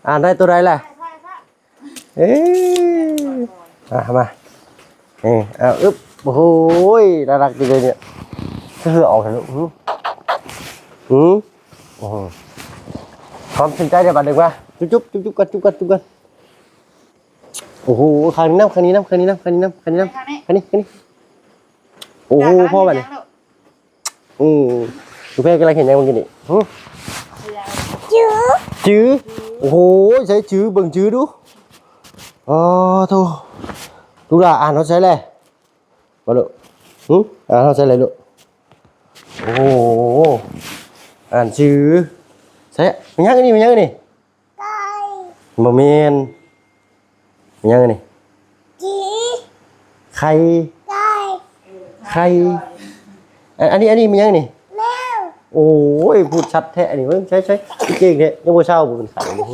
ອ່ານໄດ້ຕົວໃດແຫຼະ? ເອີ ອ່າ ມາ ເອີ ເອົາ ອຶບ ໂອ້ໂຫ ໜ້າຮັກຢູ່ເດນີ້ ຄືເຫື່ອອອກແທ້ລູກ ຫື ຫື ໂອ້ໂຫ ຄວາມສົນໃຈໄດ້ບາດໜຶ່ງວ່າ ຈຸບໆ ຈຸບໆ ກັນ ຈຸບກັນ ຈຸບກັນ ໂອ້ໂຫ ຂ້າງນີ້ນຳ ຂ້າງນີ້ນຳ ຂ້າງນີ້ນຳ ຂ້າງນີ້ນຳ ຂ້າງນີ້ນຳ ຂ້າງນີ້ ຂ້າງນີ້ ໂອ້ໂຫ ພໍບາດນີ້ ອືມ ລູກແພກຳລັງເຮັດຫຍັງເມື່ອກີ້ນີ້? ຫື ຈື່ ຈື່ ໂອ້ໂຫ ໃສຈື່ ເບິ່ງຈື່ດູ ອໍ ໂທ້ ລູກຫຼ້າອ່ານຮອດໃສແລະ? ບໍ່ລູກ ຫື ອ່ານຮອດໃສແລະລູກ? ໂອ້ໂຫ ອ່ານຊື່ ໃສ ແມ່ນຫຍັງອັນນີ້ ແມ່ນຫຍັງອັນນີ້? ໄກ່ ບໍ່ແມ່ນ ແມ່ນຫຍັງອັນນີ້? ຈີ ໄຂ່ ໄກ່ ໄຂ່ ອັນ ອັນນີ້ ອັນນີ້ແມ່ນຫຍັງນີ້? ແມວ ໂອ້ຍ ພູດຊັດແທ້ອັນນີ້ ເບິ່ງ ໃຊ້ ໃຊ້ ເກັ່ງແທ້ ຍັງບໍ່ເຊົາບໍ່ເປັນໄຂ່ນີ້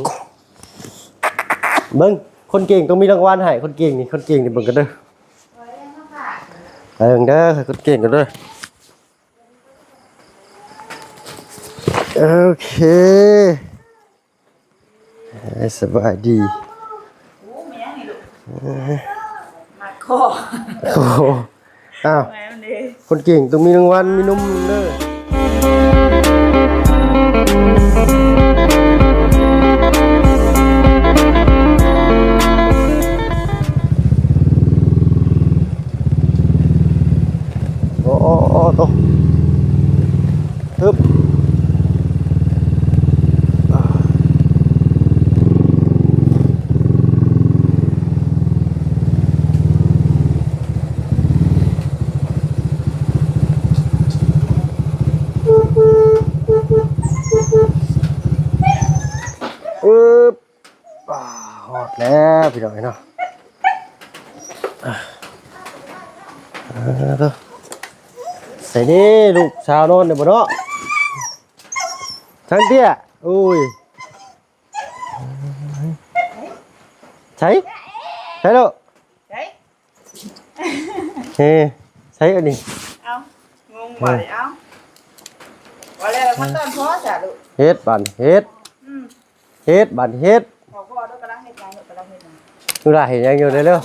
ເບິ່ງ ຄົນເກັ່ງຕ້ອງມີລາງວັນໃຫ້ ຄົນເກັ່ງນີ້ ຄົນເກັ່ງນີ້ ເບິ່ງກັນເດີ ເບິ່ງເດີ ຄົນເກັ່ງກັນເດີ ໂອເຄ. ເອີ ສະບາຍດີ ໂອ້ ແມ່ນຫຍັງນີ້ລູກ? ເອີ ໝາກຄໍ່ ໂອ້ ອ້າວ ແມ່ນເດ້ ຄົນເກັ່ງຕ້ອງມີລາງວັນ ມີນົມເດີ ໂອ້ ໂອ້ ໂອ້ ໂຕ ຮຶບ ອືບ ອ່າ ຮອດແລ້ວພີ່ນ້ອງເອີຍເນາະ ອ່າ ໃສເດ້ ລູກສາວນອນໄດ້ບໍ່ເນາະ ທາງເຕ້ຍ ໂອ້ຍ ໃສ ໃສລູກ ໃສ ເຮ ໃສອັນນີ້ ເອົ້າ ງົງບາດນີ້ ເອົ້າ ວ່າແລ້ວມາຕ້ອນພໍ່ຊະລູກ ເຮັດບາດນີ້ ເຮັດ ອືມ ເຮັດບາດນີ້ ເຮັດ ບອກພໍ່ເດີ ກຳລັງເຮັດຫຍັງຢູ່ ກຳລັງເຮັດຫຍັງ ເວລາເຮັດຫຍັງຢູ່ເດີ ບອກ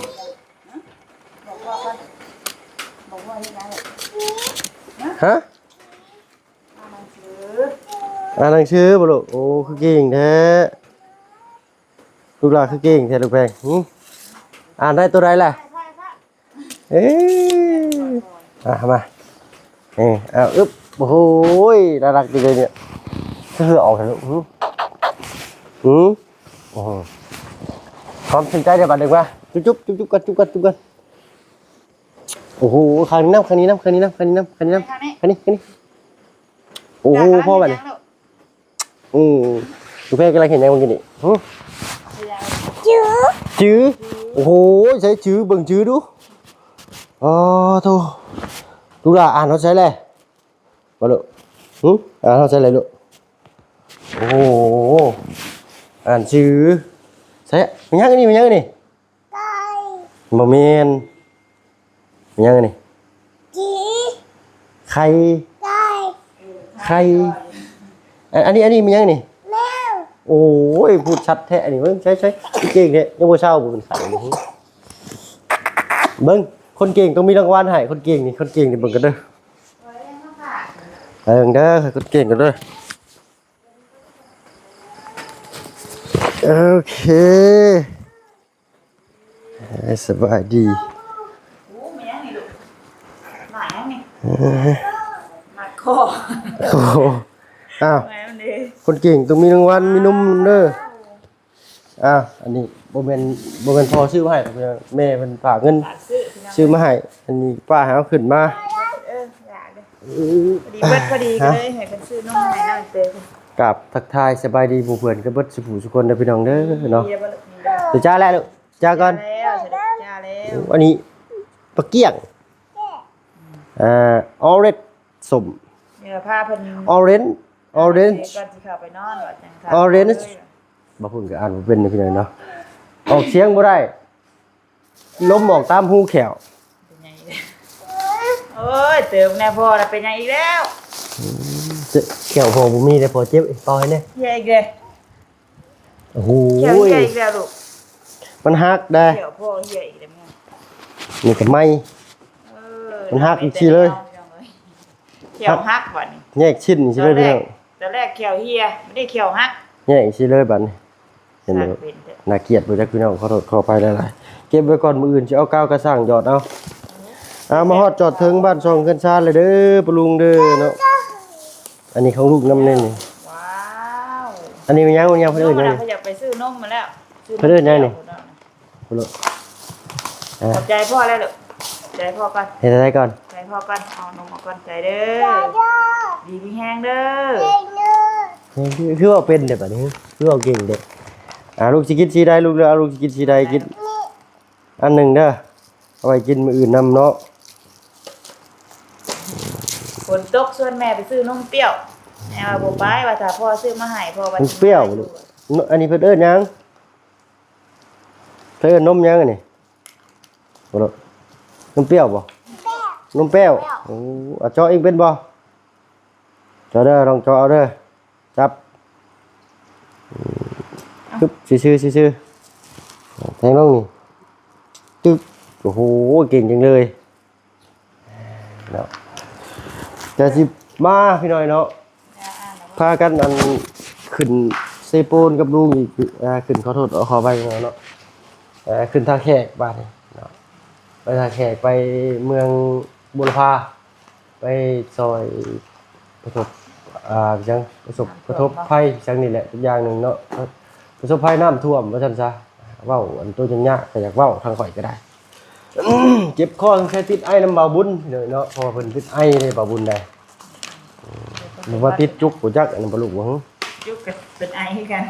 ພໍ່ກ່ອນ ບອກພໍ່ເຮັດຫຍັງ ຮະ ອ່ານໜັງສື ອ່ານໜັງສືບໍ່ລູກ ໂອ້ ຄືເກັ່ງແທ້ ລູກຫຼ້າຄືເກັ່ງແທ້ ລູກແພງ ຫື ອ່ານໄດ້ຕົວໃດແຫຼະ? ເອີ ອ່າ ມາ ເອີ ເອົາ ອຶບ ໂອ້ໂຫ ໜ້າຮັກຢູ່ເດນີ້ ຄືເຫື່ອອອກແທ້ລູກ ຫື ຫື ໂອ້ໂຫ ຄວາມສົນໃຈໄດ້ບາດໜຶ່ງວ່າ ຈຸບໆ ຈຸບໆ ກັນ ຈຸບກັນ ຈຸບກັນ ໂອ້ໂຫ ຂ້າງນີ້ນຳ ຂ້າງນີ້ນຳ ຂ້າງນີ້ນຳ ຂ້າງນີ້ນຳ ຂ້າງນີ້ນຳ ຂ້າງນີ້ ຂ້າງນີ້ ໂອ້ໂຫ ພໍບາດນີ້ ອືມ ລູກແພກຳລັງເຮັດຫຍັງເມື່ອກີ້ນີ້? ຫື ຈື່ ຈື່ ໂອ້ໂຫ ໃສຈື່ ເບິ່ງຈື່ດູ ອໍ ໂທ້ ລູກຫຼ້າອ່ານຮອດໃສແລະ? ບໍ່ລູກ ຫື ອ່ານຮອດໃສແລະລູກ? ໂອ້ໂຫ ອ່ານຊື່ ໃສ ແມ່ນຫຍັງອັນນີ້ ແມ່ນຫຍັງອັນນີ້? ໄກ່ ບໍ່ແມ່ນ ແມ່ນຫຍັງອັນນີ້? ຈີ ໄຂ່ ໄກ່ ໄຂ່ ອັນ ອັນນີ້ ອັນນີ້ແມ່ນຫຍັງນີ້? ແມວ ໂອ້ຍ ພູດຊັດແທ້ອັນນີ້ ເບິ່ງ ໃຊ້ ໃຊ້ ເກັ່ງແທ້ ຍັງບໍ່ເຊົາບໍ່ເປັນໄຂ່ນີ້ ເບິ່ງ ຄົນເກັ່ງຕ້ອງມີລາງວັນໃຫ້ ຄົນເກັ່ງນີ້ ຄົນເກັ່ງນີ້ ເບິ່ງກັນເດີ ເບິ່ງເດີ ຄົນເກັ່ງກັນເດີ ໂອເຄ. ເອີ ສະບາຍດີ ໂອ້ ແມ່ນຫຍັງນີ້ລູກ ໝາກຫຍັງນີ້? ເອີ ໝາກຄໍ່ ໂອ້ ອ້າວ ແມ່ນເດ້ ຄົນເກັ່ງຕ້ອງມີລາງວັນ ມີນົມເດີ ອ້າວ ອັນນີ້ບໍ່ແມ່ນ ບໍ່ແມ່ນພໍ່ຊື້ມາໃຫ້ ແມ່ເພິ່ນຝາກເງິນ ຝາກຊື້ພີ່ນ້ອງ ຊື້ມາໃຫ້ ອັນນີ້ປ້າໃຫ້ເອົາຂຶ້ນມາ ເອີ ຢາກເດີ ພໍດີເບິດ ພໍດີ ເອີ ກໍເລີຍໃຫ້ເພິ່ນຊື້ນົມໃຫ້ນ້ອງເຕີ ກາບທັກທາຍສະບາຍດີໝູ່ເພື່ອນກັນເບິດສູ່ຜູ້ສູ່ຄົນເດີພີ່ນ້ອງເດີເນາະ ເດີ ຈ້າແລ້ວລູກ ຈ້າກ່ອນ ຈ້າແລ້ວ ອັນນີ້ປາກ້ຽງ ອ່າ orange ສົ້ມ ເອີ ພາເພິ່ນ orange orange ກ່ອນຊິເຂົ້າໄປນອນ orange ບໍ່ເພິ່ນກໍອ່ານບໍ່ເປັນເນາະພີ່ນ້ອງເນາະ ອອກສຽງບໍ່ໄດ້ ລົມອອກຕາມຮູແຂ້ວ ເປັນຫຍັງອີກແລ້ວ ໂອ້ຍ ເຕີມແນ່ພໍ່ນະ ເປັນຫຍັງອີກແລ້ວ ແຂ້ວພໍ່ບໍ່ມີແລ້ວ ພໍ່ເຈັບ ເປົ່າໃຫ້ແນ່ ເຮັດອີກເດ້ ໂອ້ໂຫ ແຂ້ວເຫ່ຍອີກແລ້ວລູກ ມັນຫັກໄດ໋ ແຂ້ວພໍ່ເຫ່ຍອີກແລ້ວແມ່ ນີ້ກໍໃໝ່ ເອີ ມັນຫັກອີກຊີ້ເລີຍ ແຂ້ວຫັກບາດນີ້ ແຍກຊິ້ນຊີ້ເລີຍພີ່ນ້ອງ ຕອນແລກແຂ້ວເຫ່ຍ ບາດນີ້ແຂ້ວຫັກ ແຍກຊີ້ເລີຍບາດນີ້ ເຫັນບໍ່? ໜ້າກຽດບໍ່ຈັກພີ່ນ້ອງ ຂໍໂທດຂໍອະໄພຫຼາຍໆ ເກັບໄວ້ກ່ອນ ມື້ອື່ນຊິເອົາກາວກະສ້າງຢອດເອົາ. ເອີ ເອົາມາຮອດຈອດເຖິງບ້ານຊ່ອງເຮືອນຊານແລ້ວເດີ ປ້າລຸງເດີເນາະ. ອັນນີ້ຂອງລູກນຳແນ່ນີ້. ວ້າວ ອັນນີ້ແມ່ນຫຍັງ? ແມ່ນຫຍັງ? ເພິ່ນເອີ້ນຫຍັງນີ້? ເພິ່ນຢາກໄປຊື້ນົມມາແລ້ວ ເພິ່ນເອີ້ນຫຍັງນີ້? ພຸ້ນໂລດ ຂອບໃຈພໍ່ແລ້ວລູກ ຂອບໃຈພໍ່ກ່ອນ ເຮັດໃດກ່ອນ? ຂອບໃຈພໍ່ກ່ອນ ເອົານົມອອກກ່ອນ ໃຈເດີ ດີມີແຮງເດີ. ຄື ຄືເວົ້າເປັນເດ້ບາດນີ້ ຄືເວົ້າເກັ່ງເດ້. ອ່າ ລູກຊິກິນສີໃດລູກເດີ? ເອົາ ລູກຊິກິນສີໃດ? ກິນອັນໜຶ່ງເດີ ເອົາໄວ້ກິນມື້ອື່ນນຳເນາະ. ຝົນຕົກ ຊວນແມ່ໄປຊື້ນົມປ່ຽວ ແມ່ວ່າບໍ່ໄປ ວ່າຖ້າພໍ່ຊື້ມາໃຫ້ ພໍ່ວ່າ ມັນປ່ຽວບໍ່ລູກ? ອັນນີ້ເພິ່ນເອີ້ນຫຍັງ? ເພິ່ນເອີ້ນນົມຫຍັງອັນນີ້? ບໍ່ຮູ້ ນົມປ່ຽວບໍ່? ນົມແປ້ວ ໂອ້ ອາ ເຈາະເອງເປັນບໍ່? ເຈາະເດີ ລອງເຈາະເອົາເດີ ຈັບ ອືມ ປຶບ ຊື່ໆ ຊື່ໆ ແທງລົງນີ້ ຕຶກ ໂອ້ໂຫ ເກັ່ງຈັງເລີຍ. ເນາະ ກະຊິມາພີ່ນ້ອງເນາະ ພາກັນອັນຂຶ້ນເຊໂປນກັບລຸງອີກ ອ່າ ຂຶ້ນ ຂໍໂທດ ຂໍອະໄພເນາະ ເອີ ຂຶ້ນທ່າແຂກບາດນີ້ເນາະ ໄປທ່າແຂກ ໄປເມືອງບົວລະພາ ໄປຊ່ອຍປະສົບ ອ່າ ຫຍັງ ປະສົບ ປະສົບໄພຫຍັງນີ້ແຫຼະ ຈັກຢ່າງໜຶ່ງເນາະ ປະສົບໄພນ້ຳຖ້ວມວ່າຊັ້ນຊະ. ເວົ້າອັນໂຕຍາກໆ ກໍຢາກເວົ້າ ທາງຂ້ອຍກໍໄດ້ ເຈັບຄໍ ສົງໄສຕິດໄອນຳບ່າວບຸນເນາະ ເພາະວ່າເພິ່ນຕິດໄອເດ້ບ່າວບຸນໄດ໋. ບໍ່ວ່າຕິດຈຸກບໍ່ຈັກ ອັນນັ້ນບໍ່ຮູ້ຫວງ ຈຸກກໍເປັນໄອຄືກັນ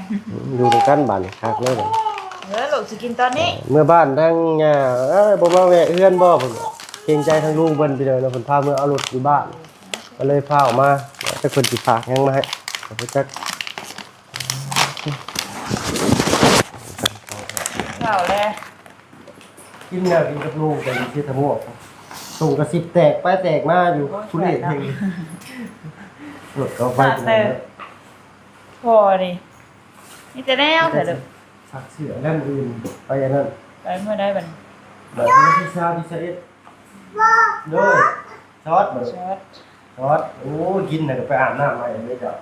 ຢູ່ນຳກັນບາດນີ້ ຄັກເລີຍບາດນີ້. ເອີ ລູກຊິກິນຕອນນີ້ ເມືອບ້ານທາງຍ່າ ເອີ ບໍ່ມາແວະເຮືອນບໍ່? ເພິ່ນເກງໃຈທາງລຸງເພິ່ນ ພີ່ນ້ອງເນາະ ເພິ່ນພາເມືອເອົາລົດຢູ່ບ້ານ ກໍເລີຍພາອອກມາ ຈັກເພິ່ນຊິຝາກຫຍັງມາໃຫ້ ກໍບໍ່ຈັກ. ເຂົ້າແລ້ວ ກິນແລ້ວກິນກັບລູກໄປເຊຕະມົວ ສົ່ງກະສິບແຕກໄປແຕກມາຢູ່ ໂອ້ຍ ຜູ້ເລດແຮງ ແຊບເນາະ ລົດເຂົ້າໄປ ແຊບເຕີບ ພໍ່ນີ້ມີແຕ່ແນວແທ້ເດີ ຊັກເສື້ອແລ້ວມື້ອື່ນໄປອັນນັ້ນ ໄປມື້ໃດບັດນີ້? ບັດວັນທີຊາວ ທີຊາວເອັດ ໂດຍ ຊອດ ຊອດ ຊອດ. ໂອ້ ກິນແລ້ວກໍໄປອາບນ້ຳໃໝ່ເລີຍເຈົ້າ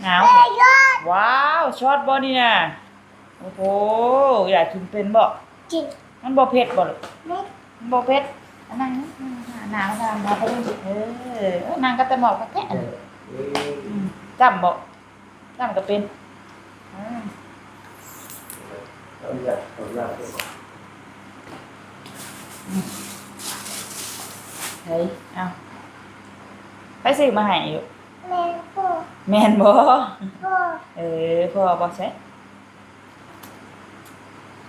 ໜາວ ວ້າວ ຊອດບໍ່ນີ້ນະ? ໂອ້ໂຫ ຢາກກິນເປັນບໍ່? ກິນ ມັນບໍ່ເຜັດບໍ່ລູກ? ມັນບໍ່ເຜັດ ອັນນັ້ນ ໜາວ ໜາວ ໜາວ ເອີ ນັ່ງກັບຕາໝອກແທ້ ເອີ ອືມ ຈ້ຳບໍ່? ນ້ຳກໍເປັນ ອືມ ເອີ ເອົາ ໃຜຊື້ມາໃຫ້ຢູ່? ແມ່ນບໍ່? ແມ່ນບໍ່? ພໍ່ ເອີ ພໍ່ບໍ່ໃສ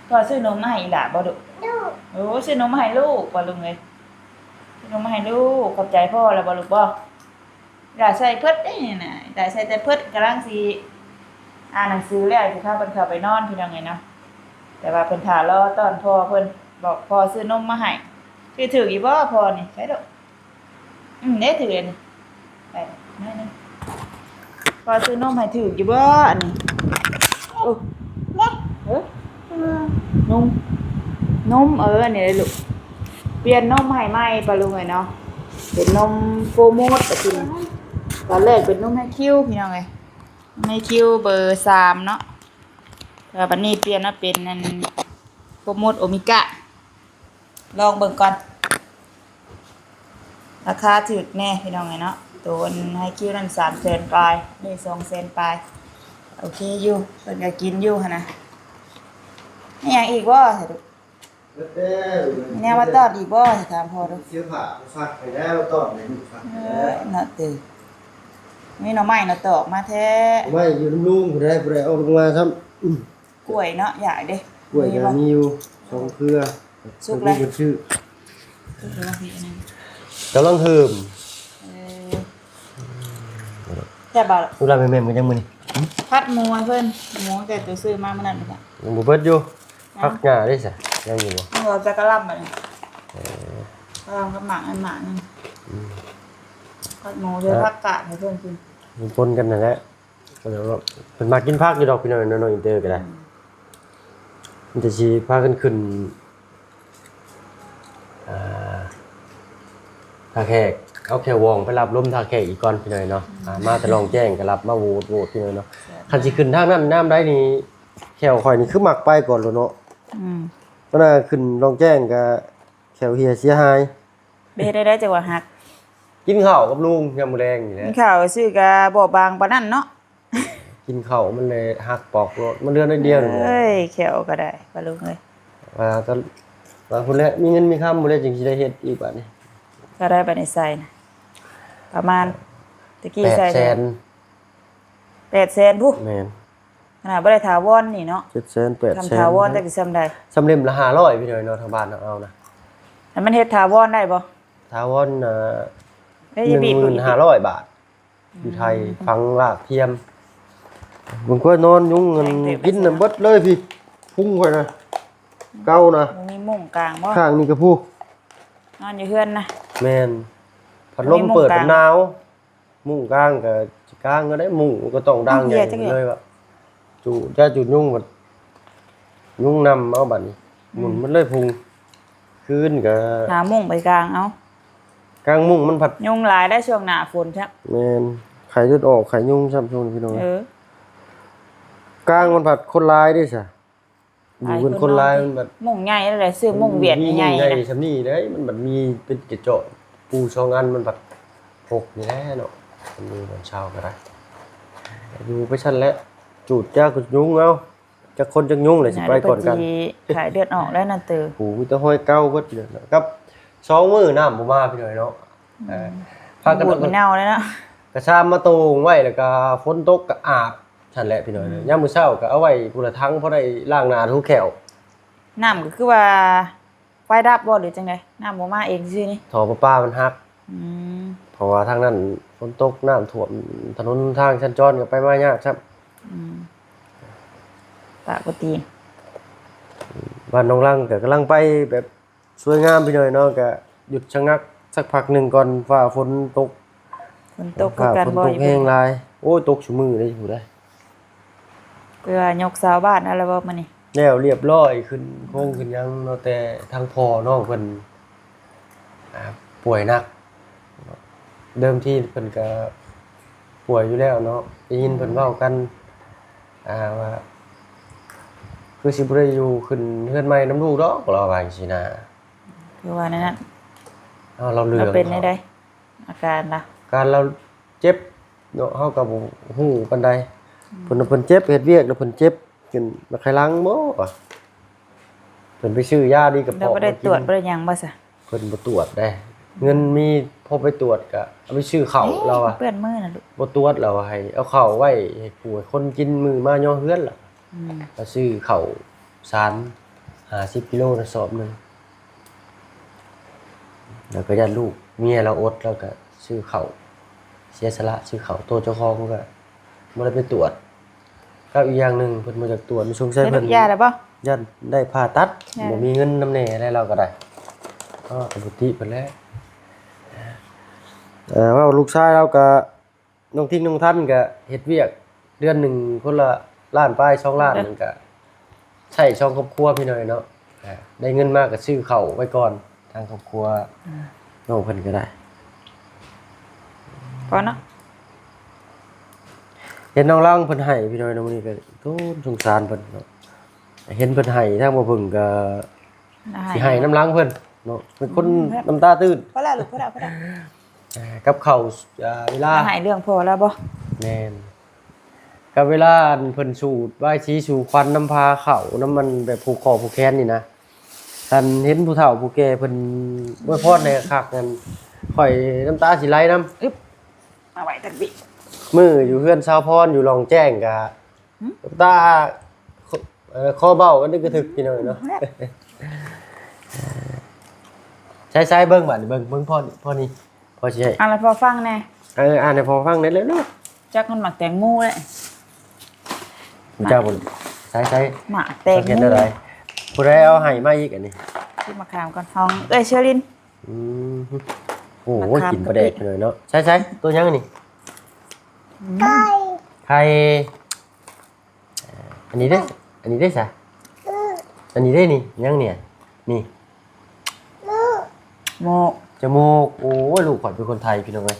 ພໍ່ຊື້ນົມມາໃຫ້ອີ່ຫຼ້າບໍ່ດຸ? ດຸ ໂອ້ ຊື້ນົມມາໃຫ້ລູກບໍ່ລຸງເອີຍ? ຊື້ນົມມາໃຫ້ລູກ ຂອບໃຈພໍ່ແລ້ວບໍ່ລູກ? ບໍ່ ອີ່ຫຼ້າໃສ່ເພິດເດ້ນີ້ນະ ອີ່ຫຼ້າໃສ່ແຕ່ເພິດ ກຳລັງຊິອ່ານໜັງສືແລ້ວ ຊິພາເພິ່ນເຂົ້າໄປນອນ ພີ່ນ້ອງເອີຍເນາະ. ແຕ່ວ່າເພິ່ນຖ້າລໍຕ້ອນພໍ່ເພິ່ນ ບອກພໍ່ຊື້ນົມມາໃຫ້. ຖືກ ຖືກຢູ່ບໍ່ພໍ່ນີ້? ໃສ່ລູກ ອືມ ເດ້ ຖືກອັນນີ້ ໄປ ໜ້ອຍໜຶ່ງ ພໍ່ຊື້ນົມໃຫ້ ຖືກຢູ່ບໍ່ອັນນີ້? ໂອ້ ເອີ ນົມ ນົມ ເອີ ອັນນີ້ເດ້ລູກ ປ່ຽນນົມໃຫ້ໃໝ່ ປ້າລຸງເອີຍເນາະ ເປັນນົມໂຟມອດ ປະຕິນ ຕອນແລກເປັນນົມໄຮຄິວ ພີ່ນ້ອງເອີຍ ນົມໄຮຄິວເບີສາມເນາະ ແຕ່ວ່າບັດນີ້ປ່ຽນມາເປັນອັນໂຟມອດໂອເມກາ ລອງເບິ່ງກ່ອນ ລາຄາຖືກແດ່ພີ່ນ້ອງເອີຍເນາະ ໂຕອັນໄຮຄິວນັ້ນສາມແສນປາຍ ນີ້ສອງແສນປາຍ ໂອເຄຢູ່ ເພິ່ນກໍກິນຢູ່ຫັ້ນນະ. ມີຫຍັງອີກບໍ່? ມີແນວມາຕ້ອນອີກບໍ່? ຖາມພໍ່ດູ ເສື້ອຜ້າຊັກໃຫ້ແລ້ວ ຕ້ອນໃຫ້ລູກຊັກໃຫ້ແລ້ວ ເອີ ເນາະຕິ ມີໜໍ່ໄມ້ໜໍ່ຕອກມາແທ້ ໜໍ່ໄມ້ຢູ່ນຳລຸງຜູ້ໃດ ຜູ້ໃດເອົາລົງມາຊ້ຳ ກ້ວຍເນາະ ຢາກເດ້ ກ້ວຍກໍມີຢູ່ສອງເຄືອ ສຸກແລ້ວ ກຳລັງເຮີມ ເອີ ແຊບບໍ່? ລູກຫຼານແມ່ນໆ ມັນຍັງມື້ນີ້ ຜັດໝູໃຫ້ເພິ່ນ ໝູແຕ່ໂຕຊື້ມາມື້ນັ້ນ ຍັງບໍ່ເບິດຢູ່ ຜັກຫຍ້າເດ້ຊະ ຍັງຢູ່ບໍ່? ຍັງເຫຼືອແຕ່ກະຫຼ່ຳບັດນີ້ ເອີ ກະຫຼ່ຳກັບໝາກອັນໝາກນັ້ນ ອືມ ຜັດໝູໃສ່ຜັກກາດໃຫ້ເພິ່ນກິນ ມັນປົນກັນນັ້ນແຫຼະ. ເພິ່ນມັກກິນຜັກຢູ່ດອກ ພີ່ນ້ອງເອີຍ ນ້ອງອິນເຕີກໍໄດ້. ມີແຕ່ຊິພາກັນຂຶ້ນ ອ່າ ທ່າແຂກ ເອົາແຂ້ວວອງໄປຮັບລົມທ່າແຂກອີກກ່ອນ ພີ່ນ້ອງເອີຍເນາະ. ອ່າ ມາແຕ່ລອງແຈ້ງກໍຮັບມາໂຫວດ ໂຫວດ ພີ່ນ້ອງເນາະ. ຄັນຊິຂຶ້ນທາງນັ້ນຍາມໃດນີ້ ແຂ້ວຂ້ອຍນີ້ຄືມັກໄປກ່ອນໂລດເນາະ. ອືມ ຕອນນັ້ນຂຶ້ນລອງແຈ້ງກໍແຂ້ວເຫຍເສຍຫາຍ. ໄປເຮັດໄດ້ ໄດ້ຈັກວ່າຫັກ. ກິນເຂົ້າກັບລຸງຍາມມື້ແລງນີ້ແຫຼະ. ກິນເຂົ້າຊື່ກໍບໍ່ບາງປານນັ້ນເນາະ. ກິນເຂົ້າມັນເລີຍຫັກປອກໂລດ ມັນເຫຼືອໜ້ອຍດຽວນີ້ແຫຼະ. ເອີຍ ແຂ້ວກໍໄດ້ ປ້າລຸງເອີຍ. ວ່າກໍວ່າພຸ້ນແຫຼະ ມີເງິນມີຄຳພຸ້ນແຫຼະ ຈຶ່ງຊິໄດ້ເຮັດອີກບາດນີ້. ເທົ່າໃດບາດນີ້ໃສ່ນະ? ປະມານ ແປດແສນ ແຕ່ກີ້ໃສ່ແປດແສນ ແປດແສນພຸ້ນ. ແມ່ນ. ຂະໜາດບໍ່ໄດ້ຖາວອນນີ້ເນາະ ເຈັດແສນ ແປດແສນ ທຳຖາວອນຈັກຊິຊ່ຳໃດ. ຊ່ຳເຫຼັ້ມລະຫ້າຮ້ອຍ ພີ່ນ້ອງເນາະ ທາງບ້ານເຮົາເອົານະ. ແລ້ວມັນເຮັດຖາວອນໄດ້ບໍ່? ຖາວອນ ເອີ ໜຶ່ງໝື່ນຫ້າຮ້ອຍບາດ ຢູ່ໄທ ອືມ ຝັງລາກທຽມ. ເບິ່ງຂ້ອຍນອນຍຸງ ແພງເຕີບ ກິນນະເບິດເລີຍພີ່ ພຸງຂ້ອຍນະ ເກົ່ານະ. ບໍ່ມີມຸ້ງກາງບໍ່? ຂ້າງນີ້ກໍພຸ້ນ ນອນຢູ່ເຮືອນນະ. ແມ່ນ ພັດລົມເປີດ ບໍ່ມີມຸ້ງກາງ ມັນໜາວ. ມຸ້ງກາງກໍຊິກາງກໍໄດ້ ມຸ້ງກໍຕ້ອງດາງໃຫຍ່ເລີຍວ່າ ຈູດຢາຈູດຍຸງ ບັດຍຸງນຳເອົາບັດນີ້. ອືມ ໝຸ່ນໝົດເລີຍພຸງ. ຄືນກໍຫາມຸ້ງໄປກາງເອົາ ກາງມຸ້ງມັນພັດ ຍຸງຫຼາຍໄດ໋ຊ່ວງໜ້າຝົນຊະ. ແມ່ນ ໄຂ້ເລືອດອອກ ໄຂ້ຍຸງຊ້ຳຊ່ວງນີ້ ພີ່ນ້ອງ. ເອີ ກາງມັນພັດຄົນຫຼາຍເດ້ຊະ. ຢູ່ເປັນຄົນຫຼາຍ ມັນບັດມຸ້ງໃຫຍ່ແລ້ວ ຊື້ມຸ້ງຫວຽດໃຫຍ່ໆ ມຸ້ງໃຫຍ່ສ່ຳນີ້ເດ້ ມັນບັດມີເປັນກະຈອກປູສອງອັນ ມັນບັດຫົກນີ້ແຫຼະເນາະ. ມັນຢູ່ບ່ອນເຊົາກໍໄດ້ ຢູ່ໄປຊັ້ນແຫຼະ ຈູດຢາຈູດຍຸງເອົາ ຈັກຄົນຈັກຍຸງແຫຼະຊິໄປກ່ອນກັນ. ຂາຍເລືອດອອກແລ້ວນະເຕີ ໂອ້ ມີແຕ່ຮອຍເກົ່າເບິດເລີຍ ກັບສອງມື້ນ້ຳບໍ່ມາ ພີ່ນ້ອງເນາະ. ອືມ ເອີ ພາກັນ ເນົ່າແລ້ວເນາະ ກະຊາມມາໂຕ່ງໄວ້ ແລ້ວກະຝົນຕົກກະອາບ ຊັ້ນແຫຼະພີ່ນ້ອງ. ອືມ ຍາມມື້ເຊົ້າກໍເອົາໄວ້ພຸ້ນລະຖັງ ພໍໄດ້ລ້າງໜ້າຖູແຂ້ວ. ນ້ຳກໍຄືວ່າໄຟດັບບໍ່ ຫຼືຈັ່ງໃດ? ນ້ຳບໍ່ມາເອງຊື່ນີ້ ທໍ່ປະປາມັນຫັກ. ອືມ ເພາະວ່າທາງນັ້ນຝົນຕົກ ນ້ຳຖ້ວມ ຖະໜົນທາງສັນຈອນກໍໄປມາຍາກຊ້ຳ. ອືມ ປະກະຕິ ບ້ານໜອງລັງກໍກຳລັງໄປແບບ ສວຍງາມພີ່ນ້ອງເນາະ. ກະຢຸດຊະງັກສັກພັກໜຶ່ງກ່ອນ ຟ້າຝົນຕົກ. ຝົນຕົກຄືກັນບໍ່? ແຮງຫຼາຍ. ໂອ້ຍ ຕົກຊຸມື້ເດ້ ຢູ່ໄດ໋. ເພື່ອຍົກເສົາບ້ານເອົາແລ້ວບໍ່ມື້ນີ້? ແລ້ວລຽບຮ້ອຍ ຂຶ້ນໂຄງຂຶ້ນຫຍັງເນາະ. ແຕ່ທາງພໍ່ນ້ອງເພິ່ນ ອ່າ ປ່ວຍໜັກ. ເດີມທີເພິ່ນກະປ່ວຍຢູ່ແລ້ວເນາະ. ໄດ້ຍິນເພິ່ນເວົ້າກັນ ອ່າ ວ່າຄືຊິບໍ່ໄດ້ຢູ່ຂຶ້ນເຮືອນໃໝ່ນຳລູກດອກ ລາວວ່າຈັ່ງຊີ້ນະ. ຄືວ່າແນວນັ້ນ. ເອົາ ລາວເລື່ອງ ລາວເປັນແນວໃດ ອາການລາວ? ອາການລາວເຈັບເນາະ ເຮົາກໍບໍ່ຮູ້ປານໃດ. ອືມ ເພິ່ນ ເພິ່ນເຈັບ ເຮັດວຽກແລ້ວເພິ່ນເຈັບ ເປັນໄຂ້ຫຼັງບໍ່ ວ່າ ເພິ່ນໄປຊື້ຢາດີກະເພາະ ແລ້ວບໍ່ໄດ້ຕວດ ມາກິນ ບໍ່ໄດ້ຫຍັງບໍ່ຊະ? ເພິ່ນບໍ່ຕວດເດ້. ເງິນມີພໍໄປຕວດກະເອົາໄປຊື້ເຂົ້າ ເອີ ລາວວ່າ ເປື້ອນມືນະລູກ. ບໍ່ຕວດ ລາວວ່າໃຫ້ເອົາເຂົ້າໄວ້ໃຫ້ຜູ້ໃຫ້ຄົນກິນ ມື້ມາຍໍເຮືອນລະ. ອືມ ລາວຊື້ເຂົ້າສາມຫ້າສິບກິໂລນະ ສອບໜຶ່ງ. ແລ້ວກໍຢ້ານລູກເມຍລາວອົດ ລາວກໍຊື້ເຂົ້າ ເສຍສະຫຼະຊື້ເຂົ້າ. ໂຕເຈົ້າຂອງກໍບໍ່ໄດ້ໄປຕວດ. ກັບອີກຢ່າງໜຶ່ງ ເພິ່ນບໍ່ຢາກຕວດ ສົງໄສເພິ່ນຢາແລ້ວບໍ່? ຢ້ານໄດ້ຜ່າຕັດ ຢ້ານ ບໍ່ມີເງິນນຳແດ່ແລ້ວ ລາວກໍໄດ້. ເອີ ກໍບໍ່ຕິເພິ່ນແຫຼະ. ເອີ ເວົ້າລູກຊາຍລາວກໍ ນ້ອງທິງນ້ອງທັນກໍເຮັດວຽກເດືອນໜຶ່ງຄົນລະລ້ານປາຍ ສອງລ້ານ ເອີ ມັນກໍໃຊ້ສອງຄອບຄົວພີ່ນ້ອງເນາະ. ອ່າ ໄດ້ເງິນມາກໍຊື້ເຂົ້າໄວ້ກ່ອນ ທາງຄອບຄົວ ອືມ ນ້ອງເພິ່ນກໍໄດ້ ພໍເນາະ. ເຫັນນ້ອງລັງເພິ່ນໄຫ້ພີ່ນ້ອງເນາະ ມື້ນີ້ກໍ ໂອ້ ສົງສານເພິ່ນເນາະ. ເຫັນເພິ່ນໄຫ້ ທາງບໍ່ເພິ່ງກໍ ຊິໄຫ້ນຳຫຼັງເພິ່ນເນາະ ເປັນຄົນ ອືມ ນ້ຳຕາຕື້ນ. ພໍແລ້ວລູກ ພໍແລ້ວ ພໍແລ້ວ. ອ່າ ກັບເຂົ້າ ອ່າ ເວລາ ໃຫ້ເລື່ອງພໍແລ້ວບໍ່? ແມ່ນ. ກັບເວລາອັນເພິ່ນສູດວາຍສີສູ່ຄວັນນຳພາເຂົ້ານຳ ມັນແບບຜູກຂໍ້ຜູກແຂນນີ້ນະ ຄັນເຫັນຜູ້ເຖົ້າຜູ້ແກ່ເພິ່ນອວຍພອນໃຫ້ຄັກນັ້ນ ຂ້ອຍນ້ຳຕາຊິໄຫຼນຳ. ອຶບ ມາໄວ້ທາງນີ້ ມື້ຢູ່ເຮືອນສາວພອນຢູ່ລ່ອງແຈ້ງກະ ຫືມ ຕາ ເອີ ຄໍເບົາກັນດຶກກະທຶກພີ່ນ້ອງເນາະ. ໃຊ້ໆ ເບິ່ງບາດນີ້ ເບິ່ງ ເບິ່ງພໍ່ນີ້ ພໍ່ນີ້ ພໍ່ຊິໃຫ້ ອ່ານໃຫ້ພໍ່ຟັງແດ່. ເອີ ອ່ານໃຫ້ພໍ່ຟັງແດ່ເລັວໆ. ຈັກມັນໝາກແຕງໂມແຫຼະ ເຈົ້າບໍ່ ໃຊ້ໆ ໝາກແຕງໂມ ເຮັດແນວໃດ? ຜູ້ໃດເອົາໃຫ້ມາອີກອັນນີ້? ກິນໝາກຂາມກ່ອນ ຂອງເອື້ອຍເຊີລິນ. ອືມ ໂອ້ຍ ມາຂາມ ກິນປາແດກ ກະປິ ເລີຍເນາະ. ໃສ່ໆ ຕົວຫຍັງອັນນີ້? ອືມ ໄຂ່ ໄຂ່ ອັນນີ້ເດ້ ອັນນີ້ເດ້ຊະ ອັນນີ້ເດ້ນີ້ ຫຍັງນີ້ ນີ້ ໝູກ ຈະໝູກ. ໂອ້ຍ ລູກຂ້ອຍເປັນຄົນໄທພີ່ນ້ອງເອີຍ.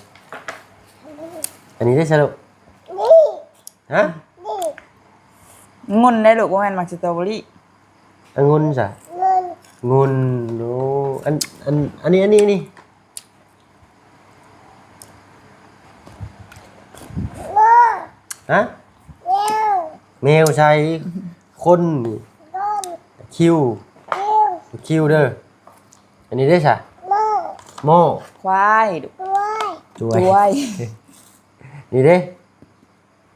ອັນນີ້ເດ້ຊະລູກ ຮະ ງຸ່ນໄດ໋ລູກ ບໍ່ແມ່ນໝາກສະຕໍເບີຣີ ອະງຸ່ນຊະ ງຸ່ນ. ໂອ້ ອັນ ອັນ ອັນນີ້ ອັນນີ້ ອັນນີ້ ຮະ ແມວໃສ່ ຄົນ ຄິວ ຄິວເດີ. ອັນນີ້ເດ້ຊະ ໝໍ້ ຄວາຍ ດວຍ ດວຍ ນີ້ເດ້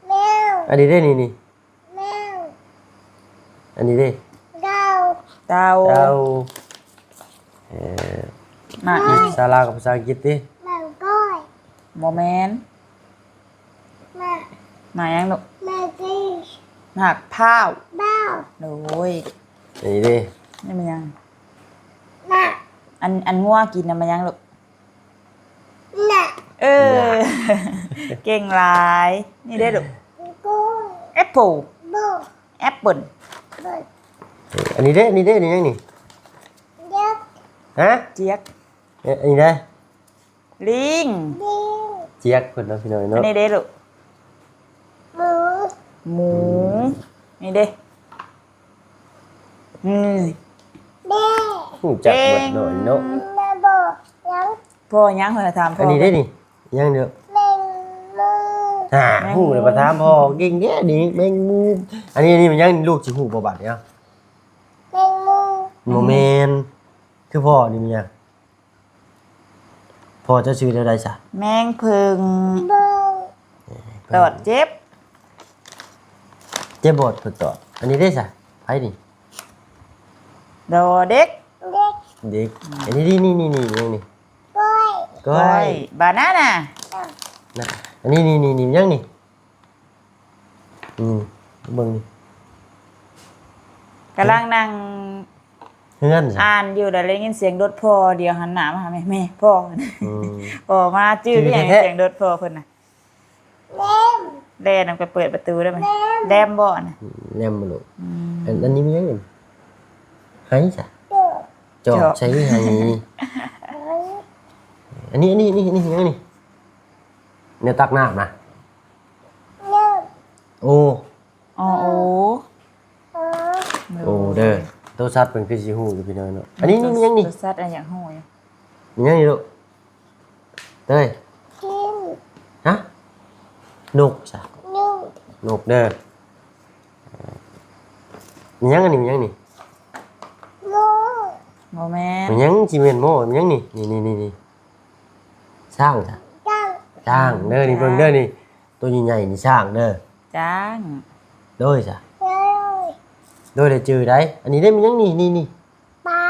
ແມວ ອັນນີ້ເດ້ ນີ້ ນີ້ ແມວ ອັນນີ້ເດ້ ເຕົ່າ ເຕົ່າ ເອີ ໝາກຫຍັງ ພາສາລາວກັບພາສາອັງກິດຕິ ໝາກກ້ອຍ ບໍ່ແມ່ນ ໝາກ ໝາກຫຍັງລູກ ໝາກ ໝາກພ້າວ ພ້າວ ໂດຍ ນີ້ເດ້ ນີ້ແມ່ນຫຍັງ ໝາກ ອັນ ອັນງົວກິນນະແມ່ນຫຍັງລູກ ເອີ ເກັ່ງຫຼາຍ. ນີ້ເດ້ລູກ ແອັບເປິ້ນ ແອັບເປິ້ນ. ອັນນີ້ເດ້ ນີ້ເດ້ ນີ້ຫຍັງນີ້ ຮະ ຈຽກ ເອີ ອັນນີ້ເດ້ ລີງ ຈຽກເພິ່ນເນາະ ພີ່ນ້ອງເນາະ. ອັນນີ້ເດ້ລູກ ໝູ ໝູ ນີ້ເດ້ ອືມ ຮູ້ຈັກເບິດເນາະ ເກັ່ງເນາະ. ພໍ່ຫຍັງ ເພິ່ນຖາມພໍ່ ອັນນີ້ເດ້ນີ້ ຫຍັງເດີ ແມງມຸມ ອ່າ ແມງມຸມ ຮູ້ແລ້ວ ມາຖາມພໍ່ ເກັ່ງແທ້ນີ້ ແມງມຸມ. ອັນນີ້ ອັນນີ້ມັນຫຍັງ ລູກຊິຮູ້ບໍ່ບາດນີ້ ເອົາ ແມງມຸມ ບໍ່ແມ່ນ ຄືພໍ່ນີ້ມັນຫຍັງ ພໍ່ເຈົ້າຊື່ແນວໃດຊະ ແມງເຜິ້ງ ເຜິ້ງ ຕອດເຈັບ ເຈັບບໍ່ ເພິ່ນຕອດ. ອັນນີ້ເດ້ຊະ ໃຜນີ້ ດອເດັກ ເດັກ ເດັກ. ອັນນີ້ ນີ້ ນີ້ ນີ້ຫຍັງນີ້ ກ້ອຍ ກ້ອຍ ບານານາ ນະ. ອັນນີ້ ນີ້ ນີ້ ນີ້ຫຍັງນີ້ ອືມ ເບິ່ງນີ້ ກຳລັງນັ່ງເຮືອນ ອ່ານຢູ່ ແລ້ວໄດ້ຍິນສຽງລົດພໍ່ ດຽວຫັນໜ້າມາຫາແມ່ ແມ່ ພໍ່ ອືມ ພໍ່ມາຈື່ ຄືຫຍັງ ສຽງລົດພໍ່ເພິ່ນນະ ແລ່ນ ແລ່ນອອກໄປເປີດປະຕູໄດ້ໄໝ ແລ່ນບໍ່ນະ ແລ່ນບໍ່ລູກ ອືມ ອັນ ອັນນີ້ມີຫຍັງ ໄຫຊະ ຈອກ ຈອກ ໃສ່ໄຫ ອັນນີ້ ອັນນີ້ ນີ້ ນີ້ຫຍັງນີ້ ແນວຕັກນ້ຳນະ ໂອ ອໍ ໂອ ໂອ ໂອເດີ ໂຕສັດເພິ່ນຄືຊິຮູ້ຢູ່ພີ່ນ້ອງເນາະ. ອັນນີ້ ນີ້ມີຫຍັງນີ້ ໂຕສັດ ອັນຫຍັງຮູ້ຢູ່ ມີຫຍັງນີ້ລູກ ເອີຍ ຮະ ນົກຊະ ນົກ ນົກເດີ. ມີຫຍັງອັນນີ້ ມີຫຍັງນີ້ ໂມ ບໍ່ແມ່ນ ມີຫຍັງຊິແມ່ນໂມ ມີຫຍັງນີ້ ນີ້ ນີ້ ນີ້ ຊ້າງຊະ ຊ້າງ ຊ້າງເດີ ນີ້ເບິ່ງເດີນີ້ ໂຕໃຫຍ່ໆນີ້ຊ້າງເດີ ຊ້າງ ໂດຍຊະ ໂດຍ ໂດຍ ໄດ້ຈື່ໄດ໋. ອັນນີ້ເດ້ມີຫຍັງນີ້ ນີ້ ນີ້ ປາ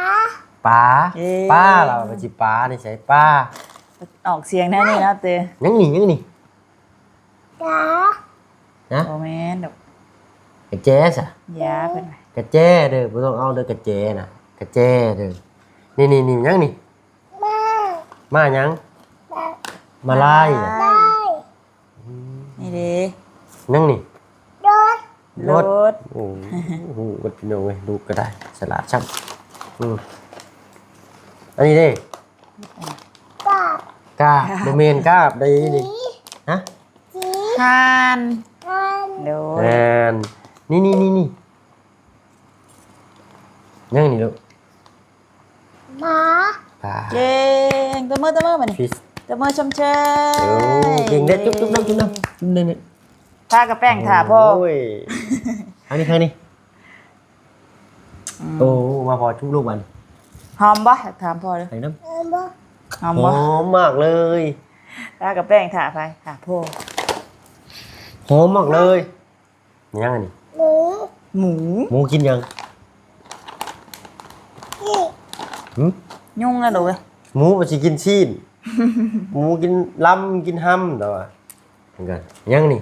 ປາ ເອີ ປາ ລາວວ່າຊິປານີ້ໃສ ປາ ອອກສຽງແນວນີ້ເນາະເຕີ ຫຍັງນີ້ ຫຍັງນີ້ ກາ ນະ ບໍ່ແມ່ນດອກ ກະແຈຊະ ຢາເພິ່ນວ່າ ກະແຈເດີ ບໍ່ຕ້ອງເອົາເດີ ກະແຈນະ ກະແຈເດີ. ນີ້ໆໆ ຫຍັງນີ້ ມ້າ ມ້າຫຍັງ ມ້າ ມ້າລາຍ ລາຍ ອືມ ນີ້ເດ້ ຫຍັງນີ້ ລົດ ລົດ ລົດ ໂອ້ ຮູ້ເບິດພີ່ນ້ອງເອີຍ ລູກກໍໄດ້ ສະຫຼາດຊ້ຳ ອືມ ອັນນີ້ເດ້ ກາບ ກາບ ບໍ່ແມ່ນກາບໃດນີ້ ຫີ ຮະ ຫີ ຫ່ານ ຫ່ານ ໂດຍ ແມ່ນ ນີ້ໆໆໆ ຫຍັງນີ້ລູກ ໝາ ປາ ເກັ່ງ ຕົບມື ຕົບມືບາດນີ້ ຟິດ ຕົບມືຊົມເຊີຍ ໂອ້ ເກັ່ງເດ້ ຈຸບໆໆໆ ນີ້ໆ ທາກະແປ້ງຖ້າພໍ່ ໂອ້ຍ ທາງນີ້ ທາງນີ້ ອືມ ໂອ້ ມາພໍຈຸລູກບັດນີ້ ຫອມບໍ່? ຖາມພໍ່ເດີ ໄປນຳ ຫອມບໍ່? ຫອມມາກເລີຍ ທາກະແປ້ງຖ້າໃຜ? ຖ້າພໍ່ ຫອມມາກເລີຍ. ຫຍັງອັນນີ້? ໝູ ໝູ ໝູກິນຫຍັງ? ຫືມ? ຍຸງນະລູກເອີຍ ໝູວ່າຊິກິນຊີ້ນ ໝູກິນລຳ ກິນຮຳ ແຕ່ວ່າ ຫຍັງນີ້?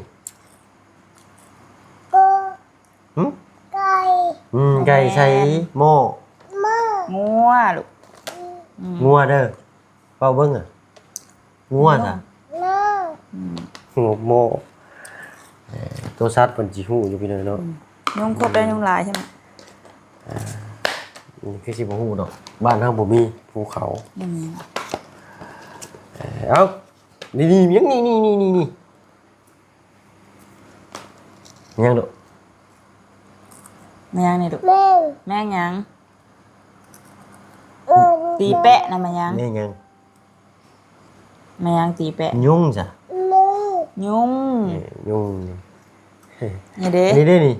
ຫືມ? ໄກ່ ອືມ ໄກ່ໃສ່ໝໍ້ ໝໍ້ ງົວລູກ ອືມ ງົວເດີ ເວົ້າເບິ່ງອະ ງົວຊະ ງົວ ອືມ ງົວໝໍ້ ເອີ ໂຕສັດເພິ່ນຊິຮູ້ຢູ່ພີ່ນ້ອງເນາະ. ອືມ ຍຸງຄົບແລ້ວຍຸງຫຼາຍໃຊ່ໄໝ? ອ່າ ນີ້ຄືຊິບໍ່ຮູ້ດອກ ບ້ານເຮົາບໍ່ມີພູເຂົາ. ອືມ ເອີ ເອົ້າ ນີ້ໆ ຫຍັງນີ້ໆໆໆ ຫຍັງລູກ? ແມງຫຍັງນີ້ລູກ? ແມງ ແມງຫຍັງ? ຕີແປະນະ ແມງຫຍັງ? ແມງຫຍັງ? ແມງຫຍັງຕີແປະ? ຍຸງຊະ. ຍຸງ ເອີ ຍຸງນີ້ ນີ້ເດ້ ນີ້ເດ້ນີ້.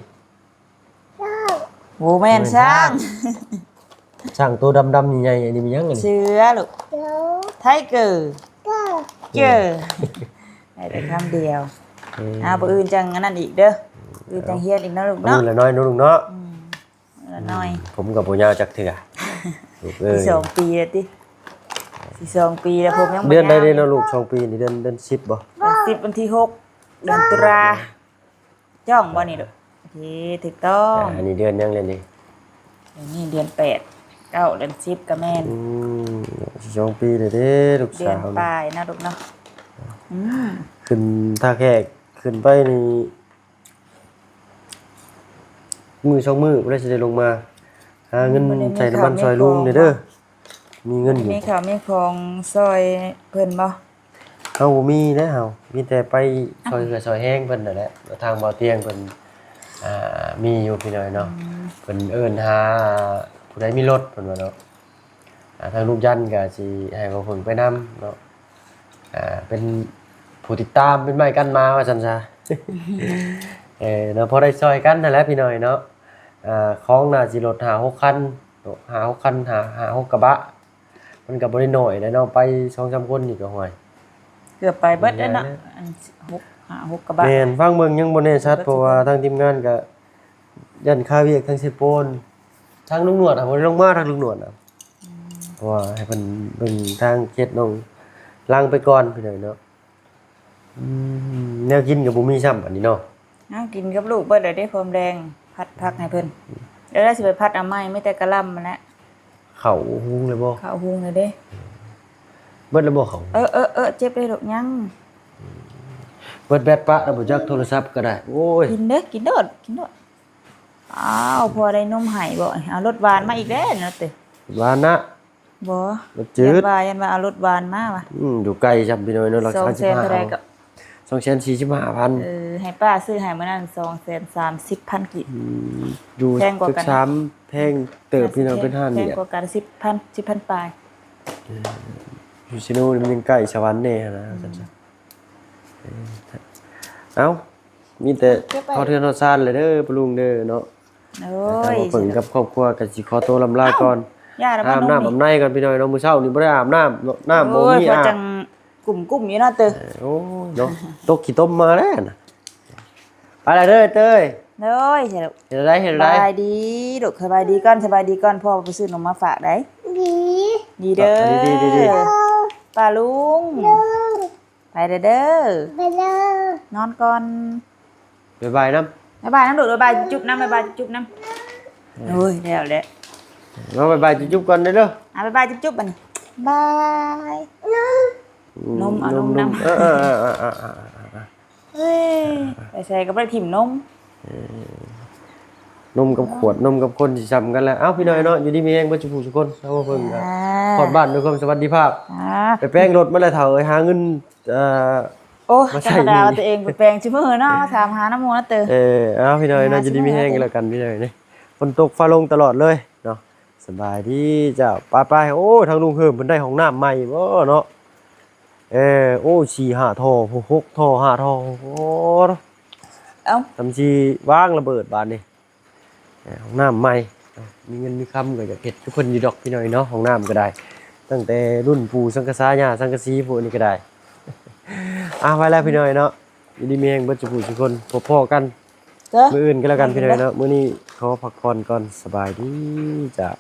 ໂອ້ ແມ່ນ ແມ່ນຊ້າງ ຊ້າງ ຊ້າງໂຕດຳໆ ໃຫຍ່ໆ ອັນນີ້ແມ່ນຫຍັງອັນນີ້? ເສືອລູກ ໄທເກີ ເກີ ໄດ້ແຕ່ຄຳດຽວ. ເອີ ອ່າ ມື້ອື່ນຈັ່ງອັນນັ້ນອີກເດີ ມື້ອື່ນຈັ່ງຮຽນອີກເນາະລູກເນາະ. ມື້ລະໜ້ອຍເນາະລູກເນາະ. ອືມ ມື້ລະໜ້ອຍ ອືມ ຜົມກໍບໍ່ຍາວຈັກເທື່ອລູກເອີຍ. ສອງປີແລ້ວຕິ ຊິສອງປີແລ້ວ ຜົມຍັງບໍ່ຍາວ. ເດືອນໃດເດ້ເນາະລູກ? ສອງປີນີ້ເດືອນ ເດືອນສິບບໍ່? ເດືອນສິບ ວັນທີຫົກ ເດືອນຕຸລາ. ຈ້ອງບໍ່ນີ້ລູກ? ໂອເຄ ຖືກຕ້ອງ. ອ່າ ອັນນີ້ເດືອນຫຍັງແລ້ວນີ້? ອັນນີ້ເດືອນແປດ ເກົ້າ ເດືອນສິບກໍແມ່ນ. ອືມ ສອງປີແລ້ວເດ້ລູກສາວ ເດືອນປາຍເນາະລູກເນາະ. ອືມ ຂຶ້ນທ່າແຂກ ຂຶ້ນໄປນີ້ ມື້ສອງມື້ພຸ້ນແຫຼະ ຊິໄດ້ລົງມາຫາເງິນໃສ່ນ້ຳມັນຊ່ອຍລຸງແດ່ເດີ. ມີເງິນຢູ່ ມີເຂົ້າມີຂອງຊ່ອຍເພິ່ນບໍ່? ເຮົາບໍ່ມີເດ້ເຮົາ ມີແຕ່ໄປຊ່ອຍເຫື່ອຊ່ອຍແຮງເພິ່ນນັ້ນແຫຼະ. ທາງເບົາຕຽງເພິ່ນ ອ່າ ມີຢູ່ພີ່ນ້ອງເນາະ. ອືມ ເພິ່ນເອີ້ນຫາຜູ້ໃດມີລົດເພິ່ນວ່າເນາະ. ອ່າ ທາງລຸງຈັນກໍຊິໃຫ້ເບົາເຜິ້ງໄປນຳເນາະ ອ່າ ເປັນຜູ້ຕິດຕາມ ເປັນໄມ້ກັ້ນໝາວ່າຊັ້ນຊະ. ເອີ ເນາະ ພໍໄດ້ຊ່ອຍກັນຫັ້ນແຫຼະພີ່ນ້ອງເນາະ. ອ່າ ຂອງໜ້າຊິລົດຫ້າຫົກຄັນເນາະ ຫ້າຫົກຄັນ ຫ້າ ຫ້າຫົກກະບະ. ມັນກໍບໍ່ໄດ້ໜ້ອຍໃດເນາະ ໄປສອງສາມຄົນນີ້ກໍ ຫ້ວຍ ເກືອບໄປເບິດແລ້ວເນາະ. ອັນຫົກ ຫ້າຫົກກະບະ ແມ່ນ ຟັງເບິ່ງຍັງບໍ່ແນ່ຊັດ ເພາະວ່າທາງທີມງານກໍຢ້ານຄາວຽກທາງເຊໂປນ. ທາງລຸງໜວດ ບໍ່ໄດ້ລົງມາ ທາງລຸງໜວດນະ. ອືມ ເພາະວ່າໃຫ້ເພິ່ນເບິ່ງທາງເຂດໜອງລັງໄປກ່ອນພີ່ນ້ອງເນາະ. ອືມ ແນວກິນກໍບໍ່ມີຊ້ຳບັດນີ້ເນາະ. ເອົາ ກິນກັບລູກເບິດແລ້ວເດ້ ພວມແລງ ຜັດຜັກໃຫ້ເພິ່ນ. ແລ້ວຊິໄປຜັດເອົາໃໝ່ ມີແຕ່ກະຫຼ່ຳຫັ້ນແຫຼະ. ເຂົ້າຫຸງແລ້ວບໍ່? ເຂົ້າຫຸງແລ້ວເດ້. ເບິດແລ້ວບໍ່ເຂົ້າ? ເອີໆໆ ເຈັບເດ້ລູກ ຍັງ. ເບິດແບັດປະແລ້ວບໍ່ຈັກ ໂທລະສັບກໍໄດ້. ໂອ້ຍ ກິນເດີ້ ກິນໂລດ ກິນໂລດ. ອ້າວ ພໍ່ໄດ້ນົມໃຫ້ບໍ່? ເອົາລົດຫວານມາອີກແລ້ວເນາະເຕີ. ຫວານນະ. ບໍ່ ບໍ່ຈືດ ຢ້ານວ່າ ຢ້ານວ່າເອົາລົດຫວານມາວ່າ. ອືມ ຢູ່ໄກຊ້ຳພີ່ນ້ອງເນາະ ຫຼັກສາມສິບຫ້າ ສອງແສນເທົ່າໃດກໍ? ສອງແສນສີ່ສິບຫ້າພັນ. ເອີ ໃຫ້ປ້າຊື້ໃຫ້ມື້ນັ້ນ ສອງແສນສາມສິບພັນກີບ. ອືມ ຢູ່ ແພງກວ່າກັນ ຕຶກສາມ ແພງເຕີບພີ່ນ້ອງ ເປັນຮ້ານ ແພງກວ່າກັນ ສິບພັນ ສິບພັນປາຍ. ເອີ ຢູ່ເຊໂນນີ້ມັນຍັງໃກ້ສະຫວັນແດ່ຫັ້ນນະ. ອືມ ເອີ ເອົ້າ ມີແຕ່ ເກັບໄວ້ ຮອດເຮືອນຮອດຊານແລ້ວເດີ ປ້າລຸງເດີເນາະ. ໂອ້ຍ ທາງບ່າວເຜິ້ງກັບຄອບຄົວກໍຊິຂໍຕົວລຳລາກ່ອນ. ເອົ້າ ອາບນ້ຳອາບໃນກ່ອນພີ່ນ້ອງເນາະ. ມື້ເຊົ້ານີ້ບໍ່ໄດ້ອາບນ້ຳເນາະ ນ້ຳບໍ່ມີອາບ. ກຸ້ມໆຢູ່ເນາະເຕີ. ໂອ້ຍເນາະ ຕົກຂີ້ຕົມມາແລ້ວນະ. ໄປລະເດີເຕີຍ. ໂດຍ ເຮັດໃດ ເຮັດໃດ? ສະບາຍດີລູກ ສະບາຍດີກ່ອນ ສະບາຍດີກ່ອນ ພໍ່ໄປຊື້ນົມມາຝາກໃດ. ດີ ດີເດີ ດີໆໆໆ. ປ້າລຸງ ໄປແລ້ວເດີ ໄປເດີ ນອນກ່ອນ. ບາຍບາຍນຳ ບາຍບາຍນຳລູກ ບາຍບາຍຈຸບໆນຳ ບາຍບາຍຈຸບໆນຳ. ໂອ້ຍ ແລ້ວແຫຼະ ເອົາບາຍບາຍຈຸບໆກ່ອນເດີ. ອ່າ ບາຍບາຍຈຸບໆບັດນີ້ ບາຍ. ນົມ ເອົານົມນຳ ເອີໆໆໆໆ. ເອີຍ ໄປໃສກໍບໍ່ໄດ້ຖິ້ມນົມ. ເອີ ນົມກັບຂວດ ນົມກັບຄົນຊິສ່ຳກັນແຫຼະ. ເອົ້າ ພີ່ນ້ອງເນາະ ຢູ່ດີມີແຮງເບິດສູ່ຜູ້ສູ່ຄົນ. ເຮົາມາເບິ່ງ ອ່າ ຮອດບ້ານດ້ວຍຄວາມສະຫວັດດີພາບ. ອ່າ ໄປແປງລົດມາແລ້ວ ເຖົ້າເອີຍ ຫາເງິນ ເອີ ໂອ້ ມາໃຊ້ໜີ້. ທຳມະດາວ່າຕົວເອງໄປແປງຊຸມື້ເນາະ ຖາມຫານຳໝູ່ນຳເຕີ. ເອີ ເອົ້າ ພີ່ນ້ອງເນາະ ຢູ່ດີມີແຮງກັນແລ້ວກັນ ພີ່ນ້ອງເອີຍ. ຝົນຕົກຟ້າລົງຕະຫຼອດເລີຍເນາະ. ສະບາຍດີເຈົ້າ. ໄປໆ ໂອ້ ທາງລຸງເຮີມເພິ່ນໄດ້ຫ້ອງນ້ຳໃໝ່ບໍ່ເນາະ? ເອີ ໂອ້ ສີ່ຫ້າທໍ່ ຫົກທໍ່ ຫ້າທໍ່. ໂອ້ ເອົ້າ ທຳຊິວາງລະເບີດບາດນີ້. ເອີ ຫ້ອງນ້ຳໃໝ່ ເນາະ ມີເງິນມີຄຳກໍຢາກເຮັດຄືເພິ່ນຢູ່ດອກ ພີ່ນ້ອງເນາະ. ຫ້ອງນ້ຳກໍໄດ້ ຕັ້ງແຕ່ລຸ້ນປູ່ສັງກະສາ ຍ່າສັງກະສີ ພວກນີ້ກໍໄດ້. ອ່າ ໄວ້ແລ້ວ ພີ່ນ້ອງເນາະ ຢູ່ດີມີແຮງເບິດສູ່ຜູ້ສູ່ຄົນ. ພົບພໍ້ກັນ ເຈົ້າ ມື້ອື່ນກໍແລ້ວກັນ ພີ່ນ້ອງເນາະ. ມື້ນີ້ຂໍພັກຜ່ອນກ່ອນ ສະບາຍດີເຈົ້າ.